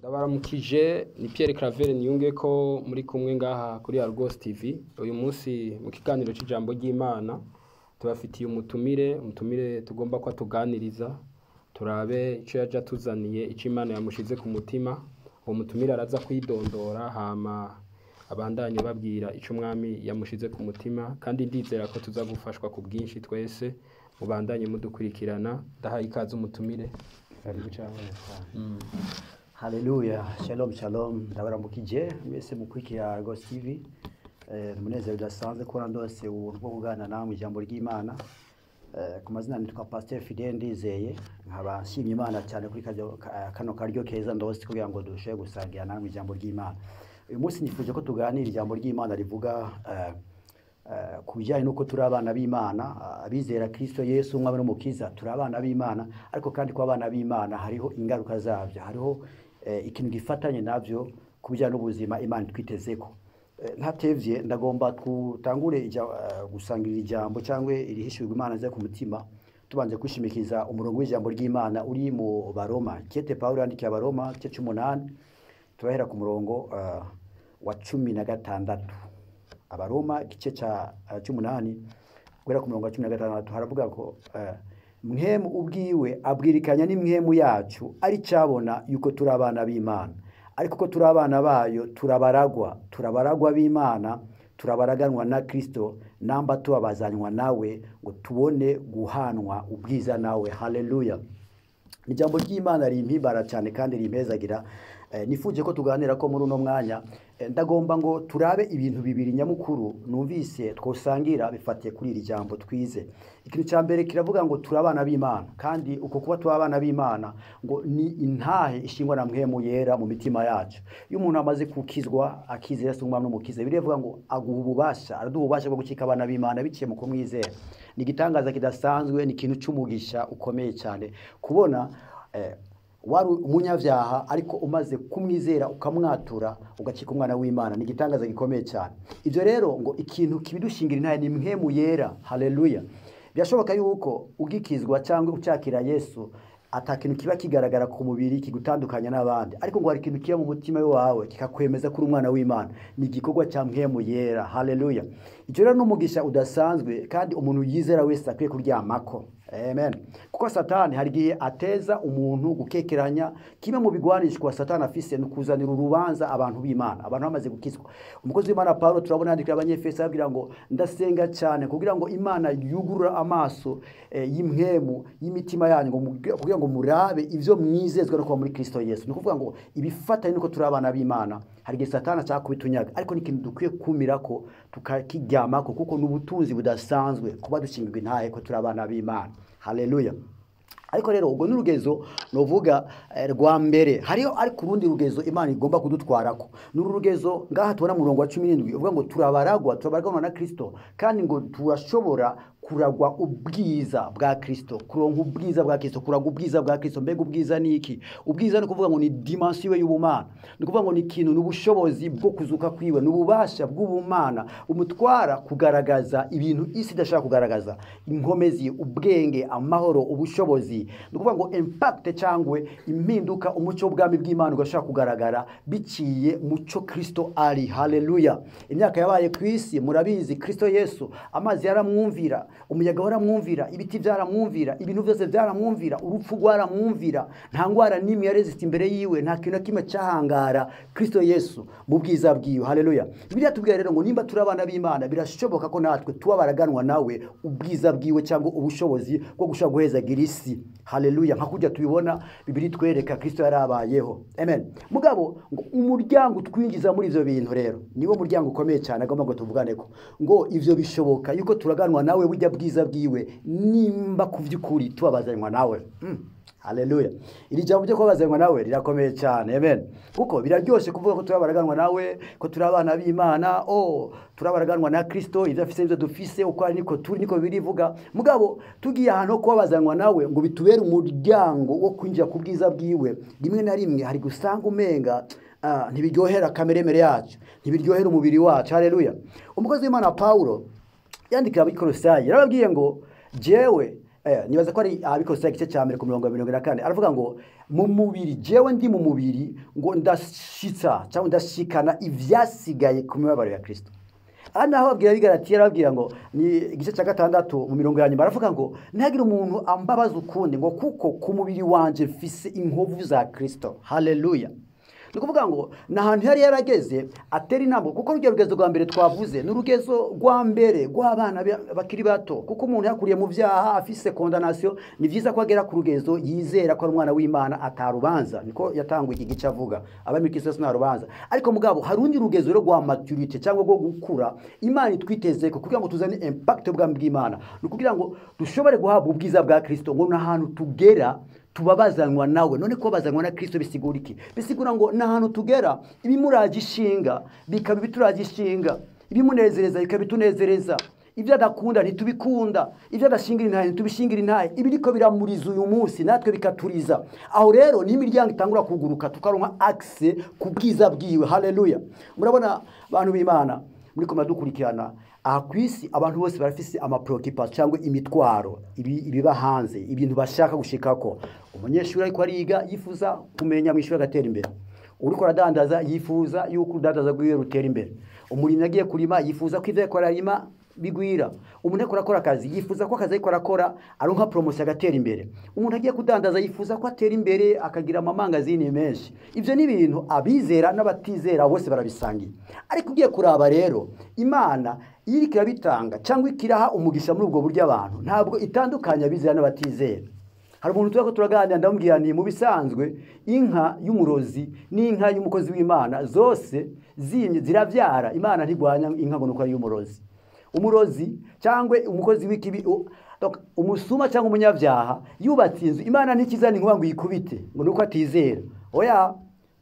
Ndabaramukije, ni Pierre Claver Niyunge ko muri kumwe ngaha kuri Argos TV. Uyu munsi mu kiganiro c'ijambo ry'Imana tubafitiye umutumire tugomba ko atuganiriza, turabe ico yaje atuzaniye, ico Imana yamushize ku mutima. Uwo mutumire araza kwidondora, hama abandanye babwira ico Umwami yamushize ku mutima, kandi ndizera ko tuza gufashwa ku bwinshi twese. Mubandanye mudukurikirana. Ndahaye ikaze umutumire. Karibu cyane. Haleluya, shalom shalom, ndabaramukije mwese mukurikira Argos TV. Umunezero udasanzwe kubona ndose ubuntu bwo kuganira namwe ijambo ry'Imana. Ku mazina nitwa Pasteur Fidèle Ndizeye, nkaba nshimye Imana cyane kuri kano karyo keza ndose kugira ngo dushobore gusangira namwe ijambo ry'Imana. Uyu munsi nifuje ko tuganira ijambo ry'Imana rivuga ku bijyanye n'uko turi abana b'Imana, abizera Kristo Yesu umwami n'umukiza, turi abana b'Imana, ariko kandi ko abana b'Imana hariho ingaruka zabyo, hariho ikintu gifatanye navyo ku bijyanye n'ubuzima Imana itwitezeko. Ntatevye, ndagomba tutangure gusangira ijambo cyangwa irihishurirwa Imana ze ku mutima, tubanze kwishimikiza umurongo w'ijambo ry'Imana uri mu Baroma. Kete Paulo yandikiye Abaroma igice c'umunani, turahera ku murongo wa 16. Abaroma igice ca 18 guhera ku murongo wa 16 haravuga ko Mpwemu ubwiwe abwirikanya n'impwemu yacu ari cabona yuko turi abana b'Imana, ariko ko turi abana bayo turabaragwa b'Imana, turabaraganwa na Kristo, namba tubabazanywa nawe ngo tubone guhanwa ubwiza nawe. Haleluya. Ijambo ry'Imana rimpimbara cyane kandi rimpezagira. Nifuje ko tuganira ko muri uno mwanya. Ndagomba ngo turabe ibintu bibiri nyamukuru numvise twosangira bifatiye kuri iri jambo twize. Ikintu cya mbere kiravuga ngo turi abana b'Imana, kandi uko kuba turi abana b'Imana ngo ni intahe ishingwa na Mpwemu Yera mu mitima yacu. Iyo umuntu amaze kukizwa akizera Yesu umwami n'umukiza, birevuga ngo aguha ububasha, araduha ububasha bwo gucika abana b'Imana biciye mu kumwizera. Ni igitangaza kidasanzwe, ni ikintu c'umugisha ukomeye cyane kubona wari umunyabyaha ariko umaze kumwizera ukamwatura ugacika umwana w'Imana. Ni igitangaza gikomeye cyane. Ibyo rero ngo ikintu kibidushingira intahe ni Mpwemu Yera. Haleluya. Birashoboka yuko ugikizwa cyangwa ucakira Yesu ata kintu kiba kigaragara ku mubiri kigutandukanya n'abandi, ariko ngo hari ikintu kiba mu mutima wawe kikakwemeza kuri umwana w'Imana. Ni igikorwa cya Mpwemu Yera. Haleluya. Icyo rero n'umugisha udasanzwe kandi umuntu yizera wese akwiye kuryamako. Amen. Kuko Satani hari igihe ateza umuntu gukekeranya. Kimwe mu bigwanishwa Satani afise ni kuzanira urubanza abantu b'Imana, abantu bamaze gukizwa. Umukozi w'Imana Paulo turabona yandikira Abanyefeso ababwira ngo ndasenga cyane kugira ngo Imana yugurura amaso y'impwemu y'imitima yanyu, ngo kugira ngo murabe ivyo mwizezwa no kuba muri Kristo Yesu. Ni ukuvuga ngo ibifatanye nuko turi abana b'Imana, hari igihe Satani ashaka kubitunyaga, ariko ni ikintu dukwiye kumirako tukakiryamako, kuko n'ubutunzi budasanzwe kuba dushingirwa intahe ko turi abana b'Imana. Haleluya. Ariko rero ubwo n'urugezo novuga rwa mbere, hariho ariko urundi rugezo Imana igomba kudutwarako. N'uru rugezo ngaha tubona mu murongo wa 17 uvuga ngo turabaragwa na Kristo, kandi ngo turashobora kuragwa ubwiza bwa Kristo, kuronka ubwiza bwa Kristo, kuragwa ubwiza bwa Kristo. Mbega ubwiza ni iki? Ubwiza ni kuvuga ngo ni dimension y'ubumana, ni kuvuga ngo ni ikintu, ni ubushobozi bwo kuzuka kwiwe, ni ububasha bw'ubumana umutwara kugaragaza ibintu isi idashaka kugaragaza, inkomezi, ubwenge, amahoro, ubushobozi. Ni ukuvuga ngo impact cyangwa impinduka, umuco w'ubwami bw'Imana ugashaka kugaragara biciye muco Kristo ari. Haleluya. Imyaka yabaye ku isi murabizi, Kristo Yesu amazi yaramwumvira, umuyaga waramwumvira, ibiti byaramwumvira, ibintu byose byaramwumvira, urupfu rwaramwumvira, nta ngwara n'imwe yareziste imbere yiwe, nta kintu na kimwe cyahangara Kristo Yesu mu bwiza bwiwe. Haleluya. Bibiliya tubwira rero ngo nimba turi abana b'Imana birashoboka ko natwe tuba baraganwa nawe ubwiza bwiwe cyangwa ubushobozi bwo gushaka guhezagira isi. Haleluya. Nka kujya tubibona Bibiliya itwereka Kristo yarabayeho. Amen. Mugabo ngo umuryango twinjiza muri ivyo bintu rero niwo muryango ukomeye cyane agomba ngo tuvuganeko, ngo ivyo bishoboka yuko turaganwa nawe burya bwiza bwiwe nimba kuvyukuri tubabazanywa nawe. Haleluya. Iri jambo ryo kubabazanywa nawe rirakomeye cyane. Amen. Kuko biraryoshe kuvuga ko turabaraganwa nawe, ko turi abana b'Imana, oh turabaraganwa na Kristo, ivyo afise ivyo dufise, uko ari niko turi, niko birivuga. Mugabo tugiye ahantu ho kubabazanywa nawe ngo bitubere umuryango wo kwinjira ku bwiza bwiwe, rimwe na rimwe hari gusanga umenga ntibiryohera kameremere yacu, ntibiryohera umubiri wacu. Haleluya. Umukozi w'Imana Paulo yandikira abikolosayi yarababwiye ngo jewe Nibaza ko ari Abikolosayi igice cya mbere ku mirongo 44, aravuga ngo mu mubiri, jewe ndi mu mubiri, ngo ndashitsa cyangwa ndashikana ivyasigaye ku mibabaro ya Kristo. Aha naho ababwira Abigalatiya, arababwira ngo ni igice cya 6 mu mirongo ya nyuma, aravuga ngo ntihagire umuntu ambabaza ukundi, ngo kuko ku mubiri wanje mfise inkovu za Kristo. Haleluya. Ni ukuvuga ngo ni ahantu yari yarageze atera intambwe, kuko rujya rugezo rwa mbere twavuze ni urugezo rwa mbere rw'abana bakiri bato, kuko umuntu yakuriye mu byaha afise condamnation, ni byiza ko agera ku rugezo yizera ko ari umwana w'Imana atarubanza. Niko yatanguye iki gice avuga abari muri Kristo nta rubanza. Ariko mugabo hari urundi rugezo rwo rwa maturité cyangwa rwo gukura Imana itwiteze ko kugira ngo tuzane impact y'ubwami bw'Imana, ni ukugira ngo dushobore guhabwa ubwiza bwa Kristo, ngo n'ahantu tugera tubabazanwa nawe. None kubabazanwa na Kristo bisigura iki? Bisigura ngo n'ahantu tugera ibimuraje ishinga bikaba ibituraje ishinga, ibimunezereza bikaba bitunezereza, ibyo adakunda ntitubikunda, ibyo adashingira intahe ntitubishingira intahe, ibiriko biramuriza uyu munsi natwe bikaturiza. Aho rero ni imiryango itangura kuguruka, tukaronka accès ku bwiza bwiwe. Haleluya. Murabona bantu b'Imana muri ko muradukurikirana aha ku isi, abantu bose barafise ama préoccupations cyangwa imitwaro, ibiba hanze, ibintu bashaka gushikako. Umunyeshuri ariko ariga yifuza kumenya mu ishuri agatera imbere, uriko aradandaza yifuza yuko urudandaza rwiwe rutera imbere, umurimyi agiye kurima yifuza ko ivyo ariko ararima bigwira, umuntu ariko arakora akazi yifuza ko akazi ariko arakora aronka promotion agatera imbere, umuntu agiye kudandaza yifuza ko atera imbere akagira amamangazini menshi. Ivyo ni ibintu abizera n'abatizera bose barabisangiye. Ariko ugiye kuraba rero, Imana iyo iriko irabitanga cyangwa ikiraha umugisha muri ubwo buryo abantu, ntabwo itandukanya abizera n'abatizera. Hari umuntu turiko turaganira, ndamubwira nti mu bisanzwe inka y'umurozi n'inka y'umukozi w'Imana zose zimye ziravyara, Imana ntigwanya inka ngo nuko ari y'umurozi. Umurozi cyangwa umukozi w'ikibi, donc umusuma cyangwa umunyabyaha yubatse inzu, Imana ntikizana inkuba ngo yikubite ngo nuko atizera. Oya,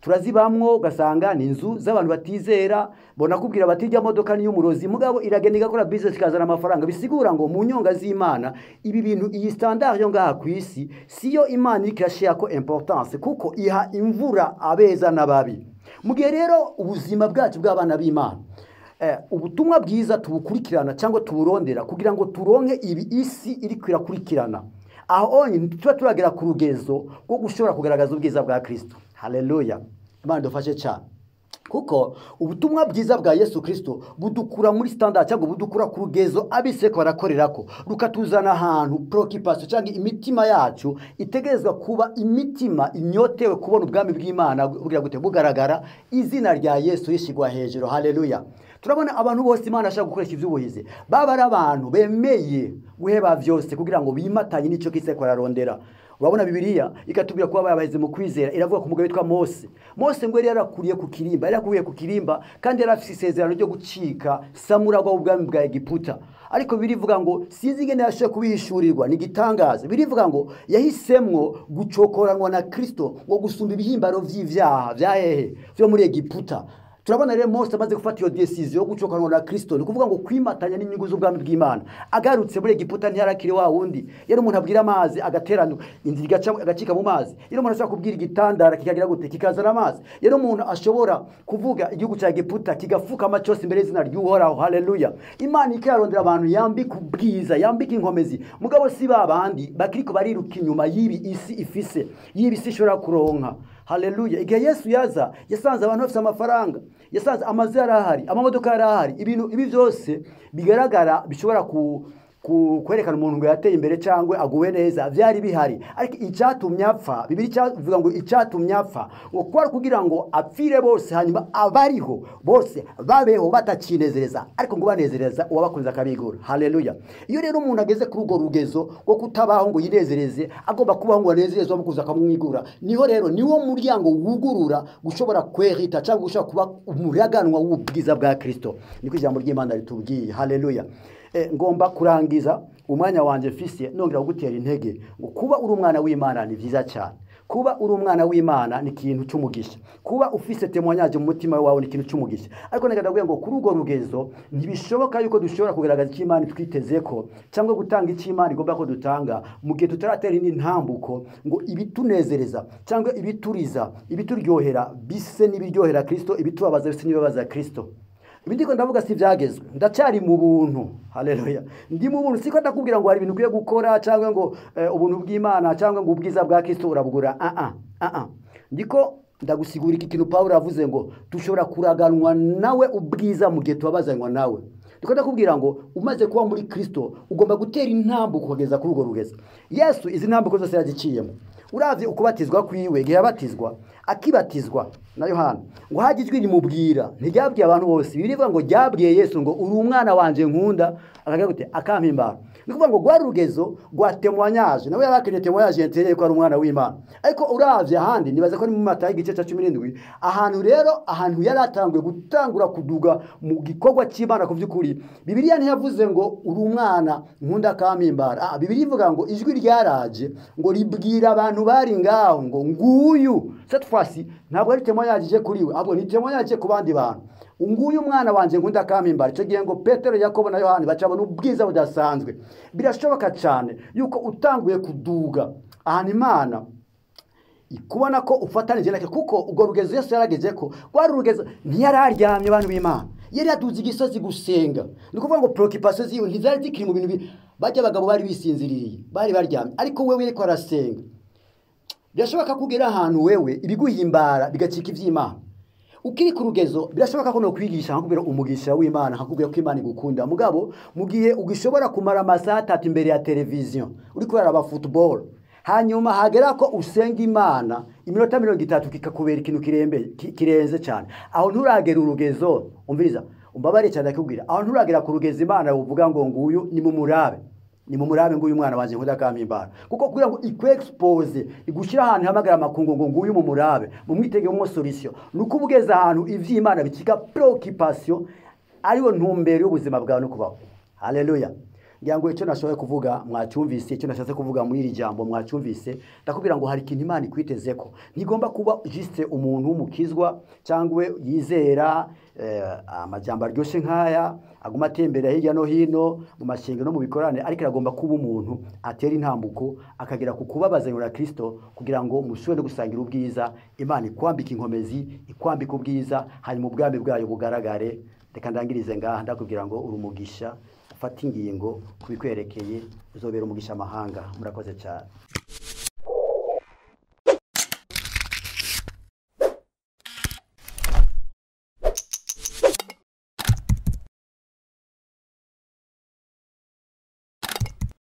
turazibamwo ugasanga ni inzu z'abantu batizera, bona kubwira bati ijya modoka ni y'umurozi, mugabo iragenda igakora business ikazana amafaranga. Bisigura ngo mu nyonga z'Imana ibi bintu, iyi standard yo ngaha ku isi siyo Imana iriko irashira ko importance, kuko iha imvura abeza n'ababi. Mu gihe rero ubuzima bwacu bw'abana b'Imana, ubutumwa bwiza tubukurikirana cyangwa tuburondera kugira ngo turonke ibi isi iriko irakurikirana, aho onye tuba turagera ku rugezo rwo gushobora kugaragaza ubwiza bwa Kristo. Haleluya. Imana idufashe cyane, kuko ubutumwa bwiza bwa Yesu Kristo budukura muri standard cyangwa budukura ku rugezo abise ko barakorerako, rukatuzana ahantu préoccupation cyangwa imitima yacu itegerezwa kuba imitima inyotewe kubona ubwami bw'Imana bugira gute bugaragara, izina rya Yesu rishigwa hejuru. Haleluya. Turabona abantu bose Imana ashaka gukoresha ivy'ubuhizi baba ari abantu bemeye guheba vyose kugira ngo bimatanye n'ico kise ko ararondera. Urabona Bibiliya ikatubwira ko babahize mu kwizera, iravuga ku mugabo witwa Mose. Mose ngo yari yarakuriye ku kirimba, yari yarakuriye ku kirimba kandi yari afise isezerano ryo gucika samuragwa w'ubwami bwa Egiputa. Ariko birivuga ngo sinzi ingene yashoboye kubihishurirwa, ni igitangaza. Birivuga ngo yahisemwo gucokoranwa na Kristo ngo gusumba ibihimbaro vy'ivyaha vya hehe vyo muri Egiputa. Turabona rero Mose amaze gufata iyo decision yo gucokanwa na Kristo, ni kuvuga ngo kwimatanya n'inyungu z'ubwami bw'Imana. Agarutse muri Egiputa ntiyarakiri wa wundi, yari umuntu abwira amazi agaterana inzira igaca agacika mu mazi, yari umuntu ashobora kubwira igitandara kikagira gute kikazana amazi, yari umuntu ashobora kuvuga igihugu cya Egiputa kigafukama cyose imbere y'izina ry'Uhoraho. Haleluya. Imana ikayarondera abantu yambika ubwiza, yambika inkomezi, mugabo si babandi bakiriko bariruka inyuma y'ibi isi ifise, y'ibi isi ishobora kuronka. Haleluya. Igihe Yesu yaza yasanze abantu bafite amafaranga, yasanze amazu yarahari, amamodoka yarahari, ibintu ibi byose bigaragara bishobora kwerekana umuntu ngo yateye imbere cyangwa aguwe neza byari bihari. Ariko icyatumye apfa, Bibiliya ivuga ngo icyatumye apfa ngo kwari kugira ngo apfire bose, hanyuma abariho bose babeho batakinezereza, ariko ngo banezereza uwabakunze akabigura. Haleluya. Iyo rero umuntu ageze kuri urwo rugezo rwo kutabaho ngo yinezereze, agomba kubaho ngo anezereze uwamukunze akamwigura, niho rero niwo muryango wugurura gushobora kwerita cyangwa gushobora kuba umuraganwa w'ubwiza bwa Kristo. Niko ijambo ry'Imana ritubwiye. Haleluya. Ngomba kurangiza umwanya wanje mfise nongera kugutera intege ngo kuba uri umwana w'Imana ni vyiza cyane. Kuba uri umwana w'Imana ni ikintu cy'umugisha. Kuba ufise témoignage mu mutima wawe ni ikintu cy'umugisha. Ariko ndakubwira ngo kuri urwo rugezo ntibishoboka yuko dushobora kugaragaza icyo Imana twiteze ko cyangwa gutanga icyo Imana igomba ko dutanga mu gihe tutaratera indi ntambuko ngo ibitunezereza cyangwa ibituriza, ibituryohera bise n'ibiryohera Kristo, ibitubabaza bise n'ibibabaza Kristo. Ibi ndiko ndavuga si ibyagezwe, ndacyari mu buntu. Haleluya, ndi mu buntu. Siko ndakubwira ngo hari ibintu ukwiye gukora cyangwa ngo ubuntu bw'Imana cyangwa ngo ubwiza bwa Kristo urabugura. Ndiko ndagusigura iki kintu Pawulo avuze ngo dushobora kuraganwa nawe ubwiza mu gihe tubabazanywa nawe. Ndiko ndakubwira ngo umaze kuba muri Kristo ugomba gutera intambuko ukageza kuri urwo rugezo. Yesu izi ntambuko zose yaziciyemo. Uravye ukubatizwa kwiwe, igihe yabatizwa akibatizwa na Yohana, ngo haje ijwi rimubwira, ntiryabwiye abantu bose. Bibiliya ivuga ngo ryabwiye Yesu ngo uri umwana wanje nkunda, akagira gute? Akampimbara. Ni ukuvuga ngo rwari urugezo rwa témoignage, nawe yari akeneye témoignage intérieure ko ari umwana w'Imana. Ariko uravye ahandi, nibaza ko ni mu Matayo igice ca 17, ahantu rero ahantu yari atanguye gutangura kuduga mu gikorwa cy'Imana ku by'ukuri, Bibiliya ntiyavuze ngo uri umwana nkunda akampimbara. Bibiliya ivuga ngo ijwi ryaraje ngo ribwira abantu bari ngaho ngo nguyu. Cette fois-ci ntabwo ari témoignage ije kuri we, ahubwo ni témoignage ku bandi bantu. Nguyu umwana wanje nkunda akampimbara. Icyo gihe ngo Petero, Yakobo na Yohani bacabona ubwiza budasanzwe. Birashoboka cyane yuko utanguye kuduga ahantu Imana ikubona ko ufatanije nake, kuko urwo rugezo Yesu yarageze ko rwari urugezo, ntiyararyamye abantu b'Imana, yari yaduze igisozi gusenga. Ni ukuvuga ngo préoccupation ziwe ntizari zikiri mu bintu bajya abagabo bari bisinziririye, bari baryamye, ariko wewe yariko arasenga. Birashoboka ko ugera ahantu wewe ibiguhimbara bigacika ivy'Imana. Ukiri ku rugezo birashoboka ko no kwigisha nkakubwira umugisha w'Imana, nkakubwira ko Imana igukunda, mugabo mu gihe ugishobora kumara amasaha 3 imbere ya televiziyo uriko uraraba football, hanyuma hagera ko usenga Imana iminota 30 kikakubera ikintu kirenze cyane, aho nturagera urugezo. Umviriza, umbabare cyane ndakubwira, aho nturagera ku rugezo Imana uvuga ngo nguyu ni mumurabe, ni mumurabe, nguyu umwana wanje nkunda akampimbara. Kuko kugira ngo ikwexpose, igushyira ahantu hamagara amakungu ngo nguyu mumurabe, mumwitege mo solution, nuko ubugeza ahantu ivy'Imana bicika préoccupation, ariyo ntumbero y'ubuzima bwawe no kubaho. Haleluya. Ngira ngo icyo nashoboye kuvuga mwacyumvise, icyo nashatse kuvuga muri iri jambo mwacyumvise. Ndakubwira ngo hari ikintu Imana ikwiteze ko ntigomba kuba juste umuntu w'umukizwa cyangwa yizera amajambo aryoshye nk'aya, aguma atembera hirya no hino mu mashengero no mu bikorane, ariko iragomba kuba umuntu atera intambuko akagera ku kubabazanya na Kristo, kugira ngo mushobore gusangira ubwiza. Imana ikwambika inkomezi, ikwambika ubwiza, hanyuma ubwami bwayo bugaragare. Reka ndangirize ngaha, ndakubwira ngo uri umugisha. Ufate ingingo kubikwerekeye, uzobera umugisha amahanga. Murakoze cyane.